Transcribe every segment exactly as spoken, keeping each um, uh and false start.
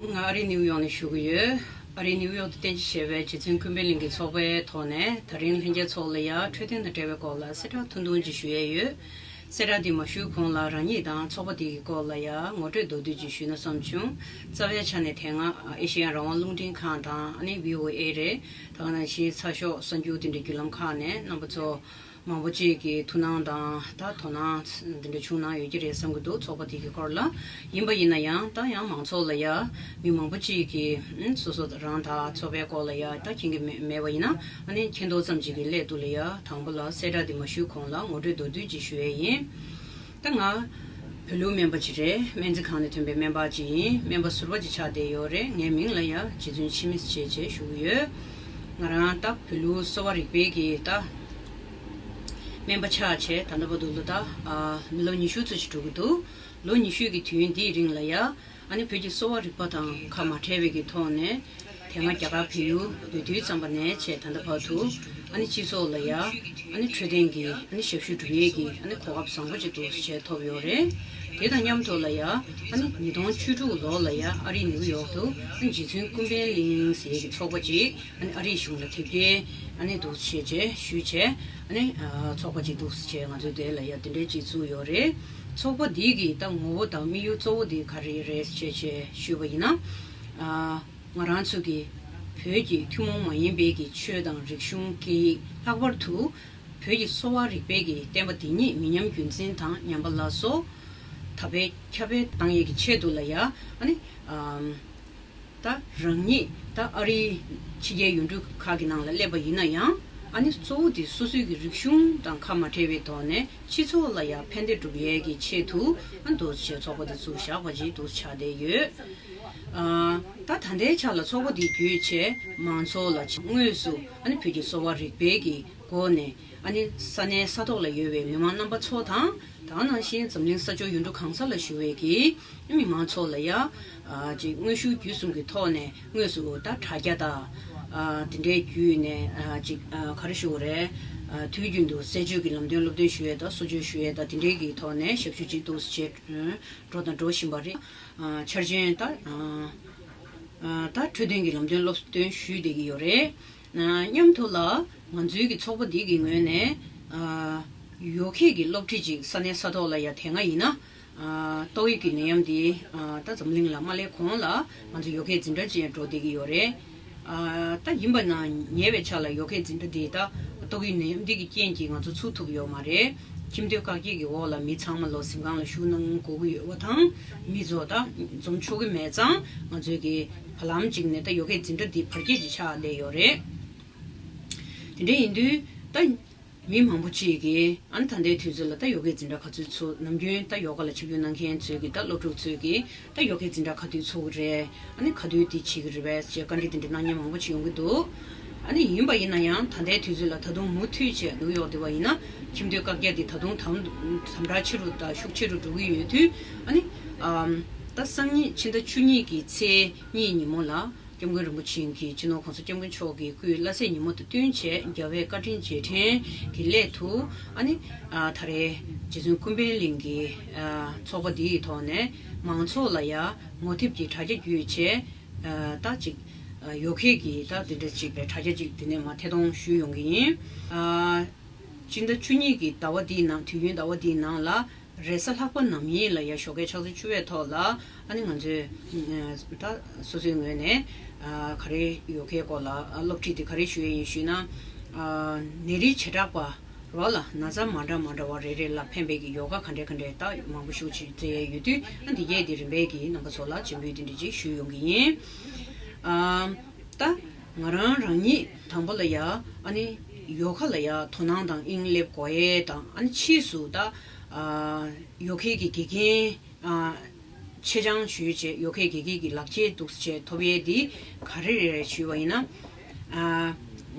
ང་ཨ་རི་ནིའུ་ཡོག་ནས་ཞུ་གི་ཡོད། ཨ་རི་ནིའུ་ཡོག་ཏུ་རྟེན་གཞི་བྱས་པའི་རྗེ་བཙུན་ཀུན་ཕན་གླིང་གི་ཚོགས་པའི་ཐོག་ནས་ད་རིང་ལྷན་རྒྱས་ཚོ་ལ་ཡ་འཕྲོད་བསྟེན་དང་འབྲེལ་བའི་སྐོར་ལ་གསལ་བསྒྲགས་ཐུང་ཐུང་ཅིག་ཞུ་ཡས་ཡོད། གསལ་བསྒྲགས་འདི་མ་ཞུས་གོང་ལ་རང་ཉིད་དང་ཚོགས་པ་འདི་གི་སྐོར་ལ་ཡ་ངོ་སྤྲོད་མདོར་བསྡུས་ཅིག་ཞུས་ན་བསམ་བྱུང་། རྩ་བའི་ཆ་ནས་དེ་སྔ་ཨེ་ཤེ་ཡ་རང་དབང་རླུང་འཕྲིན་ཁང་དང་ཨ་ནི་བྷི་ཨོ་ཨེ་རེད། ད་ག་ནང་བཞིན་ཚགས་ཤོག་གསར་འགྱུར་དེ་འདྲའི་བརྒྱུད་ལམ་ཁག་ནས་རྣམ་པ་ཚོ་མང་པོ་ཅིག་གིས་ཐུགས་སྣང་དང་ད་དོ་སྣང་འདི་འདྲ་བྱུང་གནང་ཡོད་ཀྱི་རེད་བསམ་གྱི་འདུག་ཚོགས་པ་དེ་གི་སྐོར་ལ། ཡིན་པ་ཡིན་ན་ཡང་ད་ཡང་མང་ཚོགས་ལ་ཡ་མི་མང་པོ་ཅིག་གིས་ཨ་སོ་སོ་རང་ད་ཚོགས་པའི་སྐོར་ལ་ཡ་ད་མཁྱེན་གྱི་མེད་མེད་པ་ཡིན་ན་ཨ་ནི་མཁྱེན་རྟོགས་ཙམ་ཅིག་གི་སླད་དུ་ལ་ཡ་དང་པོ་ལ་གསལ་བསྒྲགས་འདི་མ་ཞུས་གོང་ལ་ངོ་སྤྲོད་མདོར་བསྡུས་ཅིག་ཞུ་ཡས་ཡིན། ད་ང་བོད་ལུགས་སྨན་པ་ཅིག་རེད། སྨན་རྩིས་ཁང་ནས་ཐོན་པའི་སྨན་པ་ཅིག་ཡིན། སྨན་པ་ཟུར་པ་ཅིག་ཆགས་བསྡད་ཡོད་རེད། ངའི་མིང་ལ་ཡ་རྗེ་བཙུན་འཆི་མེད་ཅེས་བྱས་ཞུ་གི་ཡོད། ང་རང་ད་བོད་ལུགས་གསོ་བ་རིག་པའི་གི་ད་སྨན་པ་ཆགས་བྱས་ད་ལྟ་བར་དུ་ལོ་ད་ཨ་མི་ལོ་ཉི་ཤུ་ཙམ་ཞིག་འགྲོ་གི་འདུག་ལོ་ཉི་ཤུ་གི་དུས་ཡུན་འདིའི་རིང་ལ་ཡ་ཨ་ནི་བོད་ཀྱི་གསོ་བ་རིག་པ་དང་ཁ་མ་བྲལ་བའི་གི་ཐོག་ནས། དེ་སྔ་རྒྱ་གར་བལ་ཡུལ་སྡོད་དུས་ཙམ་པ་ནས་བྱས་ད་ལྟ་བར་དུ་ཨ་ནི་སྤྱི་ཚོགས་ལ་ཡ་ཨ་ནི་འཕྲོད་བསྟེན་གྱི་ཨ་ནི་ཞབས་ཞུ་སྒྲུབ་ཡས་ཀྱི་ཨ་ནི་གོ་སྐབས་བཟང་པོ་ཅིག་འདུག་སེ་བྱས་ཐོབ་ཡོད་རེད། དེ་དང་མཉམ་དུ་ལ་ཡ་ཨ་ནི་ཉིས་སྟོང་བཅུ་དྲུག་ལོ་ལ་ཡ་ཨ་རིའི་ནིའུ་ཡོག་ཏུ་ཨ་ནི་རྗེ་བཙུན་ཀུན་ཕན་གླིང་ཟེར་ཡས་ཀྱི་ཚོགས་པ་ཅིག་ཨ་ནི་ཨ་རིའི་གཞུང་ལ་དེབ་སྐྱེལ་ཨ་ནི་འདུག་སེ་བྱས་བྱས་ཞུས་བྱས་ཨ་ནི་ཚོགས་པ་ཅིག་འདུག་སེ་བྱས་ང་ཚོའི་དེ་ལ་ཡ་དེ་འདྲའི་ཅིག་བཙུགས་ཡོད་རེད། ཚོགས་པ་འདི་གི་ད་ངོ་བོ་དང་དམིགས་ཡུལ་གཙོ་བོ་འདི་ག་རེ་རེད་ཅེས་བྱས་ཞུས་པ་ཡིན་ན། ང་རང་ཚོ་གི་བོད་ཀྱི་ཐུན་མོང་མ་ཡིན་པའི་གི་ཆོས་དང་རིག་གཞུང་སྐད་ཡིག་ལྷག་པར་དུ་བོད་ཀྱི་གསོ་བ་རིག་པའི་གི་བསྟན་པ་འདི་ཉིད་མི་ཉམས་རྒྱུན་འཛིན་དང་ཉམས་པ་སླར་གསོ་དར་སྤེལ་ཁྱབ་སྤེལ་བཏང་ཡས་ཀྱི་ཆེད་དུ་ལ་ཡ་ཨ་ནི་ཨམ་ད་རང་ཉིད་ད་ཨ་རིའི་ཕྱི་རྒྱལ་ཡུལ་གྲུ་ཁག་གི་ནང་ལ་སླེབས་པ་ཡིན་ན་ཡང་ཨ་ནི་གཙོ་བོ་དེ་སོ་སོའི་གི་རིག་གཞུང་དང་ཁ་མ་བྲལ་བའི་ཐོག་ནས་སྤྱི་ཚོགས་ལ་ཡ་ཕན་བདེ་སྒྲུབ་ཡས་ཀྱི་ཆེད་དུ་ཨ་འདུག་སེ་ཚོགས་པ་དེ་བཙུགས་བཞག་པ་ཅིག་འདུག་སེ་ཆགས་བསྡད་ཡོད། ཨ་ད་ད་ལྟའི་ཆ་ལ་ཚོགས་པ་འདི་བརྒྱུད་བྱས་མང་ཚོགས་ལ་དངོས་སུ་ཨ་ནི་བོད་ཀྱི་གསོ་བ་རིག་པའི་གི་སྒོ་ནས་ཨ་ནི་ས་གནས་ས་ཐོག་ལ་ཡོད་པའི་མི་མང་རྣམ་པ་ཚོ་དང་ད་ག་ནང་བཞིན་འཛམ་གླིང་ས་ཕྱོགས་ཡུལ་གྲུ་གང་ས་ལ་བཞུགས་པའི་གི་མི་མང་ཚོ་ལ་ཡ་ཨ་ཅིག་དངོས་ཤུགས་བརྒྱུད་གསུམ་གྱི་ཐོག་ནས་དངོས་སུ་ད་དྲ་རྒྱ་དང་ཨ་དེ་འདྲའི་བརྒྱུད་ནས་ཨ་ཅིག་ཨ་ག་རེ་ཞུ་དགོས་རེད། ཨ་དུས་རྒྱུན་དུ་ཟས་སྤྱོད་ཀྱི་ལམ་སྟོན་སློབ་སྟོན་ཞུ་ཡས་དང་གསོ་བཅོས་ཞུ་ཡས་དང་དེ་འདྲའི་གི་ཐོག་ནས་ཞབས་ཞུ་ཅིག་འདུག་སེ་བྱས་འགྲོ་དང་འགྲོ་བཞིན་པ་རེད། ཨ་འཆར་ཅན་ད་ཨ་ཨ་ད་འཕྲོད་བསྟེན་གྱི་ལམ་སྟོན་སློབ་སྟོན་ཞུས་བསྡད་ཀྱི་ཡོད་རེད། ཨ་མཉམ་དུ་ལ་ང་ཚོའི་གི་ཚོགས་པ་འདི་གི་ངོས་ནས་ཨ་ཡོ་གའི་གི་སློབ་ཁྲིད་ཅིག་ས་གནས་ས་ཐོག་ལ་ཡ་དེ་སྔ་ཡིན་ན་ཨ་ཏོག་དབྱིབས་ཀྱི་ནད་ཡམས་འདི་ཨ་ད་འཛམ་གླིང་ལ་མ་སླེབས་གོང་ལ་ང་ཚོ་ཡོ་གའི་འཛིན་གྲྭ་ཅིག་འགྲོ་བསྡད་ཀྱི་ཡོད་རེད། ཨ་ད་ཡིན་པ་ན་ཉེ་བའི་ཆར་ལ་ཡོ་གའི་འཛིན་གྲྭ་འདི་ད་ཏོག་དབྱིབས་ནད་ཡམས་འདི་གི་རྐྱེན་གྱིས་ང་ཚོ་ཚུགས་ཐུབ་ཡོད་མ་རེད། ཁྱིམ་སྡོད་བཀག་སྐྱིལ་གྱི་འོག་ལ་མི་ཚང་མ་ལོ་གཟིམ་ཁང་ལ་བཞུགས་གནང་དགོས་ཀྱི་ཡོད་པ་དང་མི་ཚོ་ད་འཛོམས་ཆོག་གི་མེད་ཙང་ང་ཚོའི་གི་བར་ལམ་གཅིག་ནས་ད་ཡོ་གའི་འཛིན་གྲྭ་འདི་བར་ཆད་ཅིག་ཆགས་བསྡད་ཡོད་རེད། དེ་འདྲ་ཡིན་དུས་ད་མི་མང་པོ་ཅིག་གིས་ཨ་ནི་ད་ལྟའི་དུས་ཚོད་ལ་ད་ཡོ་གའི་འཛིན་གྲྭ་ག་ཚོད་ཚུགས། ནམ་རྒྱུན་ད་ཡོ་ག་ལ་ཆིབས་བསྒྱུར་གནང་མཁན་ཚོས་ཀྱིས་ད་སློབ་ཕྲུག་ཚོས་ཀྱིས་ད་ཡོ་གའི་འཛིན་གྲྭ་ག་དུས་ཚུགས་ཀྱི་རེད། ཨ་ནི་ག་དུས་འདི་བྱེད་ཀྱི་རེད་པས་ཅེས་བཀའ་འདྲི་དེ་འདྲ་གནང་མཁན་མང་པོ་ཅིག་ཡོང་གི་འདུག་ཨ་ནི་ཡིན་པ་ཡིན་ན་ཡང་ད་ལྟའི་དུས་ཚོད་ལ་ད་དུང་མུ་མཐུད་བྱས་ནིའུ་ཡོག་འདི་བ་ཡིན་ན་ཁྱིམ་སྡོད་བཀག་རྒྱ་འདི་ད་དུང་དམ་དམ་དྲག་ཆེ་རུ་དང་ཤུགས་ཆེ་རུ་འགྲོ་གི་ཡོད་དུས་ཨ་ནི་ཨམ་ད་སང་ཉིན་ཕྱི་ཟླ་བཅུ་གཉིས་ཀྱི་ཚེས་གཉིས་ཉིན་མོ་ལ། སྐྱབས་མགོན་རིན་པོ་ཆེ་གིས་སྤྱི་ནོར་༸གོང་ས་༸སྐྱབས་མགོན་མཆོག་གི་སྐུའི་བླ་ཚེས་ཉིན་མོ་དང་བསྟུན་བྱས་རྒྱལ་བའི་བཀའ་དྲིན་རྗེས་དྲན་གྱི་སླད་དུ་ཨ་ནི་ཨ་ད་རེས་རྗེ་བཙུན་ཀུན་ཕན་གླིང་གི་ཨ་ཚོགས་པ་འདིའི་ཐོག་ནས་མང་ཚོགས་ལ་ཡ་ངོ་དེབ་ཀྱི་དྲ་རྒྱ་བརྒྱུད་བྱས་ཨ་ད་ཅིག་ཨ་ཡོ་གའི་གི་ད་འདི་འདྲ་ཅིག་པའི་དྲ་རྒྱ་ཅིག་འདི་ནས་མ་ཐད་གཏོང་ཞུས་ཡོང་གི་ཡིན། ཨ་སྤྱི་ཟླ་བཅུ་གཉིས་ཀྱི་ཟླ་བ་འདིའི་ནང་དུས་ཡུན་ཟླ་བ་འདིའི་ནང་ལ། རེས་གཟའ་ལྷག་པ་ནམ་ཡིན་ལ་ཡ་ཞོགས་ཀའི་ཕྱག་ཚོད་བཅུ་པའི་ཐོག་ལ་ཨ་ནི་ང་ཚོས་ད་སོ་སོའི་ངོས་ནས་ག་རེ་ཡོ་གའི་སྐོར་ལ་སློབ་ཁྲིད་དེ་ག་རེ་ཞུ་ཡ་ཡིན་ཞུས་ན། ནད་རིགས་བྱེ་བྲག་པ་རོ་ལ་ན་ཚ་མ་འདྲ་མ་འདྲ་བ་རེ་རེ་ལ་ཕན་པའི་གི་ཡོ་ག་ག་འདྲ་ག་འདྲ་ད་མང་པོ་ཞིག་ཅིག་བཙལ་ཡ་ཡོད་དུས་ཨ་འདི་གས་དེ་རིམ་པས་ཀྱི་རྣམ་པ་ཚོ་ལ་སྤྱན་འབུལ་དེ་འདྲ་ཅིག་ཞུས་ཡོང་གི་ཡིན། ད་ང་རང་རང་ཉིད་དང་པོ་ལ་ཡ་ཨ་ནི་ཡོ་ག་ལ་ཡ་དོ་སྣང་དང་དབྱིངས་སླེབས་དགོས་ཡས་དང་ཨ་ནི་ཕྱིས་སུ་ད་ཡོ་གའི་གི་དགེ་རྒན་ཆེད་སྦྱོང་ཞུས་བྱས་ཡོ་གའི་དགེ་རྒན་གྱི་ལག་ཁྱེར་འདུག་སེ་ཐོབ་ཡས་འདི་ག་རེ་རེད་ཞུས་པ་ཡིན་ན།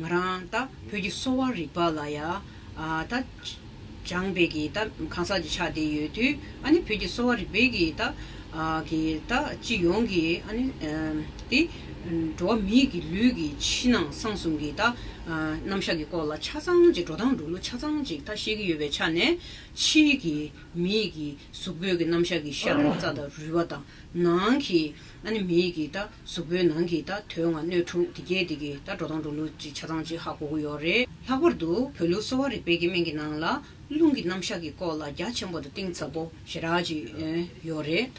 ང་རང་ད་བོད་ཀྱི་གསོ་བ་རིག་པ་ལ་ཡ་ད་སྦྱངས་པའི་གི་ད་གང་ཟག་ཅིག་ཆགས་བསྡད་ཡོད་དུས་ཨ་ནི་བོད་ཀྱི་གསོ་བ་རིག་པའི་གི་ད་གི་ད་སྤྱི་ཡོངས་ཀྱི་ཨ་ནི་དེ་འགྲོ་བ་མིའི་གི་ལུས་ཀྱི་ཕྱི་ནང་གསང་གསུམ་གྱི་ད་རྣམ་གཞག་གི་སྐོར་ལ་ཆ་ཚང་ཅིག་འགྲོ་སྟངས་འགྲོ་ལུགས་ཆ་ཚང་ཅིག་ད་ཤེས་ཀྱི་ཡོད་པའི་ཆ་ནས་ཕྱིའི་གི་མིའི་གི་གཟུགས་པོའི་གི་རྣམ་གཞག་གི་ཤ་དང་རྩ་དང་རུས་པ་དང་ ནང་གི་ཨ་ནི་མིའི་གི་ད་གཟུགས་པོའི་ནང་གི་ད་དོན་ལྔ་སྣོད་དྲུག་དེ་གས་དེ་གི་ད་འགྲོ་སྟངས་འགྲོ་ལུགས་ཅིག་ཆ་ཚང་ཅིག་ཧ་གོ་གི་ཡོད་རེད། ལྷག་པར་དུ་བོད་ལུགས་གསོ་བ་རིག་པའི་གི་སྨན་གྱི་ནང་ལ་རླུང་གི་རྣམ་གཞག་གི་སྐོར་ལ་རྒྱ་ཆེན་པོ་དང་གཏིང་ཟབ་པོ་ཞེ་དྲག་ཅིག་ཡོད་རེད།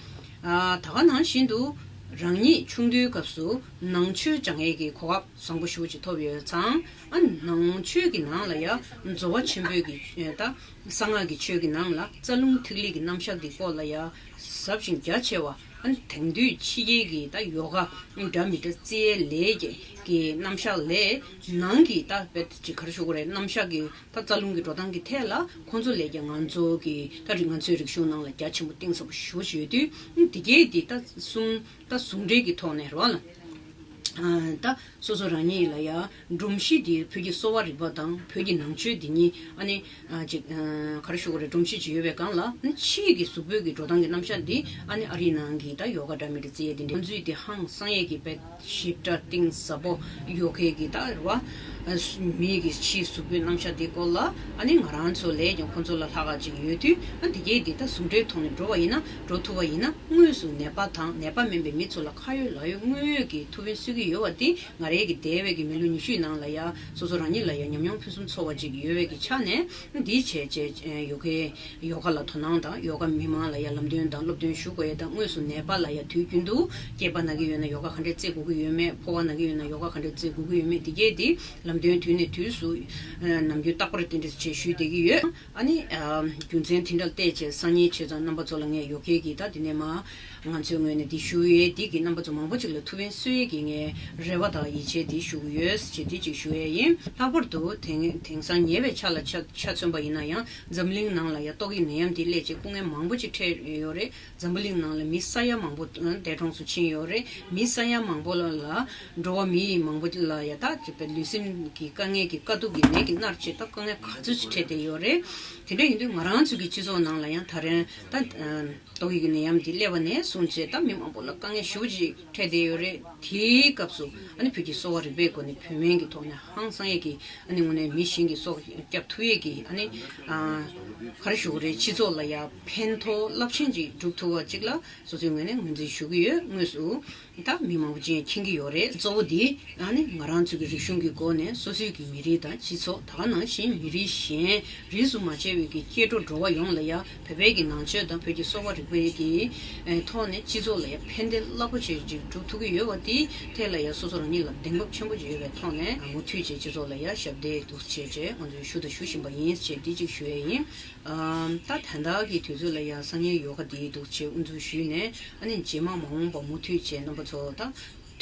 ད་ག་ནང་བཞིན་དུ་རང་ཉིད་ཆུང་དུས་སྐབས་སུ་ནང་ཆོས་སྦྱང་ཡས་ཀྱི་གོ་སྐབས་བཟང་པོ་ཞེ་པོ་ཅིག་ཐོབ་ཡོད་ཙང་། ཨ་ནང་ཆོས་ཀྱི་ནང་ལ་ཡང་རྫོགས་པ་ཆེན་པོའི་གི་ད་གསང་སྔགས་ཀྱི་ཆོས་ཀྱི་ནང་ལ་རྩ་རླུང་ཐིག་ལེ་གི་རྣམ་གཞག་འདི་སྐོར་ལ་ཡང་ཟབ་ཞིང་རྒྱ་ཆེ་བ། ཨ་དེང་དུས་ཕྱི་རྒྱལ་གྱི་ད་ཡོ་ག་འདྲ་མི་འདྲ་རྩེ་ལས་ཀྱི་གི་རྣམ་གཞག་ལས་ནང་གི་ད་བེད་ཅིག་ག་རེ་ཞུ་དགོས་རེད། རྣམ་གཞག་གི་ད་རྩ་རླུང་གི་འགྲོ་སྟངས་ཀྱི་ཐད་ལ་ཁོང་ཚོ་ལས་ཀྱང་ང་ཚོ་གི་ད་རིག་ང་ཚོའི་རིག་གཞུང་ནང་ལ་རྒྱ་ཆེན་པོ་གཏིང་ཟབ་པོ་ཞེ་པོ་ཅིག་ཡོད་དུས། འདི་གས་འདི་ད་གསུམ་ད་ཟུང་འབྲེལ་གྱི་ཐོག་ནས་རེད་བ་ལ། ད་སོ་སོ་རང་ཉིད་ལ་ཡང་སྒྲོམ་གཞི་འདི་བོད་ཀྱི་གསོ་བ་རིག་པ་དང་བོད་ཀྱི་ནང་ཆོས་འདི་གཉིས་ཨ་ནི་ཅིག་ག་རེ་ཞུ་དགོས་རེད། སྒྲོམ་གཞི་ཅིག་ཡོད་པའི་སྒང་ལ་ཕྱི་ཡི་གི་གཟུགས་པོའི་གི་འགྲོ་སྟངས་ཀྱི་རྣམ་གཞག་འདི་ཨ་ནི་ཨ་རིའི་ནང་གི་ད་ཡོ་ག་འདྲ་མི་འདྲ་རྩེ་ཡས་འདི་འདྲའི་ཁོང་ཚོའི་འདི་ཧང་སང་ཡས་ཀྱི་བེད་ཞིབ་ཕྲ་གཏིང་ཟབ་པོ་ཡོ་གའི་གི་ད་རེད་བ། མིའི་གི་ཕྱིའི་གཟུགས་པོའི་རྣམ་གཞག་འདི་སྐོར་ལ་ཨ་ནི་ང་རང་ཚོ་ལས་ཀྱང་ཁོང་ཚོ་ལ་ལྷག་ག་ཅིག་ཡོད་དུས། ཨ་འདི་གས་འདི་ད་ཟུང་འབྲེལ་ཐོག་ནས་འགྲོ་བ་ཡིན་ན་འགྲོ་ཐུབ་པ་ཡིན་ན། དངོས་སུ་ནད་པ་དང་ནད་པ་མིན་པའི་མི་ཚོ་ལ་ཁ་ཡོད་ལག་ཡོད་དངོས་ཡོད་ཀྱི་ཐུགས་ཕན་གསོས་ཀྱི་ཡོད་པ་འདི་ང་རའི་གི་འདས་པའི་གི་མི་ལོ་ཉི་ཤུའི་ནང་ལ་ཡ་སོ་སོ་རང་ཉིད་ལ་ཡ་ཉམས་མྱོང་ཕུན་སུམ་ཚོགས་པ་ཅིག་ཡོད་པའི་གི་ཆ་ནས། འདི་བྱས་བྱས་ཡོ་གའི་ཡོ་ག་ལ་དོ་སྣང་དང་ཡོ་ག་མི་མང་ལ་ཡ་ལམ་སྟོན་དང་སློབ་སྟོན་ཞུ་དགོས་ཡས་དང་། དངོས་སུ་ནད་པ་ལ་ཡ་དུས་རྒྱུན་དུ་སྐེད་པ་ན་གི་ཡོད་ན་ཡོ་ག་ག་འདྲས་རྩེ་དགོས་ཀྱི་ཡོད་མེད། ཕོ་བ་ན་གི་ཡོད་ན་ཡོ་ག་ག་འདྲས་རྩེ་དགོས་ཀྱི་ཡོད་མེད། འདི་གས་འདི་ལམ་སྟོན་དུས་ནས་དུས་སུ་ནམ་རྒྱུན་རྟག་པར་དེ་འདྲས་བྱས་ཞུས་བསྡད་ཀྱི་ཡོད། ཨ་ནི་རྒྱུ་མཚན་དེ་འདྲ་བལྟས་བྱས་སང་ཉིན་བྱས་ཙང་རྣམ་པ་ཚོ་ལ་ངས་ཡོ་གའི་གི་ད་དེ་ནས་མ་ང་ཚོའི་ངོས་ནས་འདི་ཞུ་ཡས་འདི་གི་རྣམ་པ་ཚོ་མང་པོ་ཅིག་ལ་ཐུགས་ཕན་གསོས་ཡས་ཀྱི་ངས་རེ་བ་དང་ཡིད་ཆེས་འདི་ཞུ་གི་ཡོད་ཅེས་འདི་ཅིག་ཞུ་ཡས་ཡིན། ལྷག་པར་དུ་དེང་དེང་སང་ཉེ་བའི་ཆ་ལ་ཆ་ཆ་མཚོན་པ་ཡིན་ན་ཡང་འཛམ་གླིང་ནང་ལ་ཡ་ཏོག་དབྱིབས་ནད་ཡམས་འདི་སླེབས་བྱས་སྐུ་ངལ་མང་པོ་ཅིག་འཕྲད་ཡོད་རེད། འཛམ་བུ་གླིང་ནང་ལ་མི་ས་ཡ་མང་པོ་འདས་གྲོངས་སུ་ཕྱིན་ཡོད་རེད། མི་ས་ཡ་མང་པོ་ལ་ལ་འགྲོ་བ་མི་ཡི་མང་པོ་ལ་ཡ་ད་ཅིག་པའི་ལུས་སེམས་ཀྱི་དཀའ་ངལ་གྱི་དཀའ་སྡུག་གི་ནད་ཀྱིས་མནར་བྱས་ད་དཀའ་ངལ་ག་ཚོད་ཅིག་འཕྲད་བསྡད་ཡོད་རེད། དེ་འདྲ་ཡིན་དུས་ང་རང་ཚོ་གི་སྤྱི་ཚོགས་ནང་ལ་ཡང་ད་རེས་ད་ཏོག་དབྱིབས་ཀྱི་ནད་ཡམས་འདི་སླེབས་པ་ནས་བཟུང་བྱས་ད་མི་མང་པོ་ལ་དཀའ་ངལ་ཞེ་པོ་ཅིག་འཕྲད་བསྡད་ཡོད་རེད། དེའི་སྐབས་སུ་ཨ་ནི་བོད་ཀྱི་གསོ་བ་རིག་པའི་སྒོ་ནས་བོད་སྨན་གྱི་ཐོག་ནས་ཧང་སང་ཡས་ཀྱི་ཨ་ནི་དངོས་གནས་མི་གཞན་གྱི་སྲོག་སྐྱབས་ཐུབ་ཡས་ཀྱི་ཨ་ནི་ཨ་ག་རེ་ཞུ་དགོས་རེད། སྤྱི་ཚོགས་ལ་ཡ་ཕན་ཐོགས་རླབས་ཆེན་ཅིག་སྒྲུབ་ཐུབ་པ་ཅིག་ལ་སོ་སོའི་ངོས་ནས་ངོས་འཛིན་ཞུ་གི་ཡོད། དངོས་སུ་ད་མི་མང་པོ་ཅིག་མཁྱེན་གྱི་ཡོད་རེད། གཙོ་བོ་འདི་ཨ་ནི་ང་རང་ཚོ་གི་རིག་གཞུང་གི་སྒོ་ནས་སོ་སོའི་གི་མི་རིགས་དང་སྤྱི་ཚོགས་ད་ག་ནང་བཞིན་མི་རིགས་གཞན་རིས་སུ་མ་ཆད་པའི་གི་སྐྱེ་འགྲོ་འགྲོ་བ་ཡོངས་ལ་ཡ་བོད་པའི་གི་ནང་ཆོས་དང་བོད་ཀྱི་གསོ་བ་རིག་པའི་གི་ཨེ་ཐོག་ནས་སྤྱི་ཚོགས་ལ་ཡ་ཕན་བདེ་རླབས་པོ་ཆེ་ཅིག་སྒྲུབ་ཐུབ་ཀྱི་ཡོད་པ་དེའི་ཐད་ལ་ཡ་སོ་སོ་རང་ཉིད་ལ་གདེང་སྤོབས་ཆེན་པོ་ཅིག་ཡོད་པའི་ཐོག་ནས་མུ་མཐུད་བྱས་སྤྱི་ཚོགས་ལ་ཡ་ཞབས་འདེགས་འདུག་བྱས་བྱས་ང་ཚོས་ཞུ་དང་ཞུ་བཞིན་པ་ཡིན་ཞེས་འདི་གཅིག་ཞུ་ཡས་ཡིན། ཨམ་ད་ད་ལྟ་གི་དུས་ཚོད་ལ་ཡ་སང་ཉིན་ཡོ་ག་འདི་འདུག་བྱས་དབུ་འཛུགས་ཞུས་ནས་ཨ་ནི་རྗེས་མ་མ་འོངས་པ་མུ་མཐུད་བྱས་རྣམ་པ་ཚོ་ད་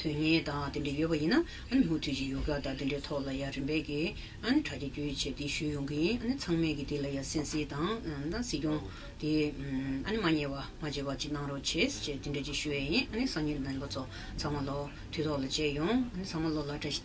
དོན་གཉེར་དང་དེ་འདྲ་ཡོད་པ་ཡིན་ན་ཨ་ནི་མུ་མཐུད་ཀྱི་ཡོ་ག་དང་དེ་འདྲའི་ཐོག་ལ་ཡ་རིམ་པས་ཀྱི་ཨ་ནི་དྲ་རྒྱ་བརྒྱུད་བྱས་འདི་ཞུས་ཡོང་གི་ཡིན། ཨ་ནི་ཚང་མས་ཀྱི་འདི་ལ་ཡ་གསན་གཟིགས་དང་ཨ་ནི་གཟིགས་སྐྱོང་དེ་ཨ་ནི་མ་ཉེས་པ་མ་བརྗེད་པ་ཅིག་གནང་རོགས་བྱེད་ཅེས་དེ་འདྲ་ཅིག་ཞུ་ཡས་ཡིན། ཨ་ནི་སང་ཉིན་རྣམ་པ་ཚོ་ཚང་མ་ལོ་དུས་ཐོག་ལ་མཇལ་ཡོང་། ཨ་ནི་ཚང་མ་ལོ་ལ་བཀྲ་ཤིས་